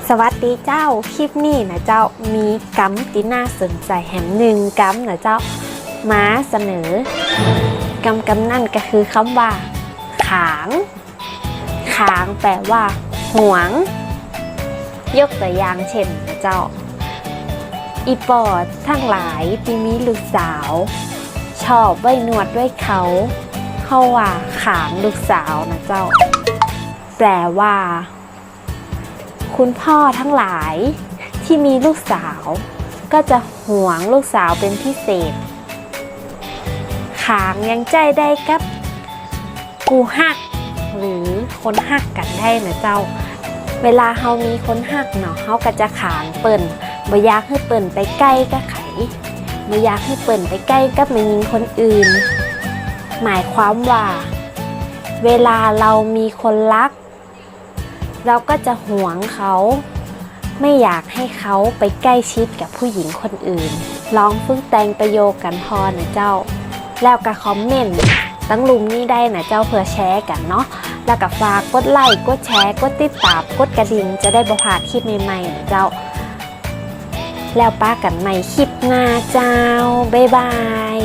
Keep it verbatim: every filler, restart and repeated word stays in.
สวัสดีเจ้า คลิปนี้นะเจ้า มีกำตี้น่าสนใจ๋แหมนึ่งกำนะเจ้า มาเสนอ กำกำนั้นก็คือกำว่า ขาง ขางแปลว่า หวง ยกตั๋วอย่างเจ้นนะเจ้า อี่ป้อตังหลายตี้มีลูกสาว ชอบไว้หนวดไว้เค้า เฮาว่าขางลูกสาวนะเจ้า แปลว่า คุณพ่อทั้งหลายตี้มีลูกสาว ก็จะหวงลูกสาวเป๋นพิเศษ ขางยังใจ๊ได้กับกู้ฮัก หรือคนฮักกั๋นได้นะเจ้า เวลาเฮามีคนฮักเนาะ เฮาก็จะขางเปิ้น บ่อยากหื้อเปิ้นไปใก้กับใผ บ่อยากหื้อเปิ้นไปใก้กับแม่ญิงคนอื่น หมายความว่า เวลาเฮามีคนฮัก เฮาก็จะหวงเขา ไม่อยากให้เขาไปใกล้ชิดกับผู้หญิงคนอื่น ลองฝึกแต่งประโยคกั๋นพ่องนะเจ้า แล้วก็คอมเมนต์ตังลุ่มนี้ได้นะเจ้า เปื้อแชร์กั๋นเนาะ แล้วก็ฝากกดไลก์ กดแชร์ กดติดตาม กดกระดิ่ง จะได้บ่พลาดคลิปใหม่ๆ นะเจ้า แล้วปะกั๋นใหม่คลิปหน้าเจ้า บ๊ายบาย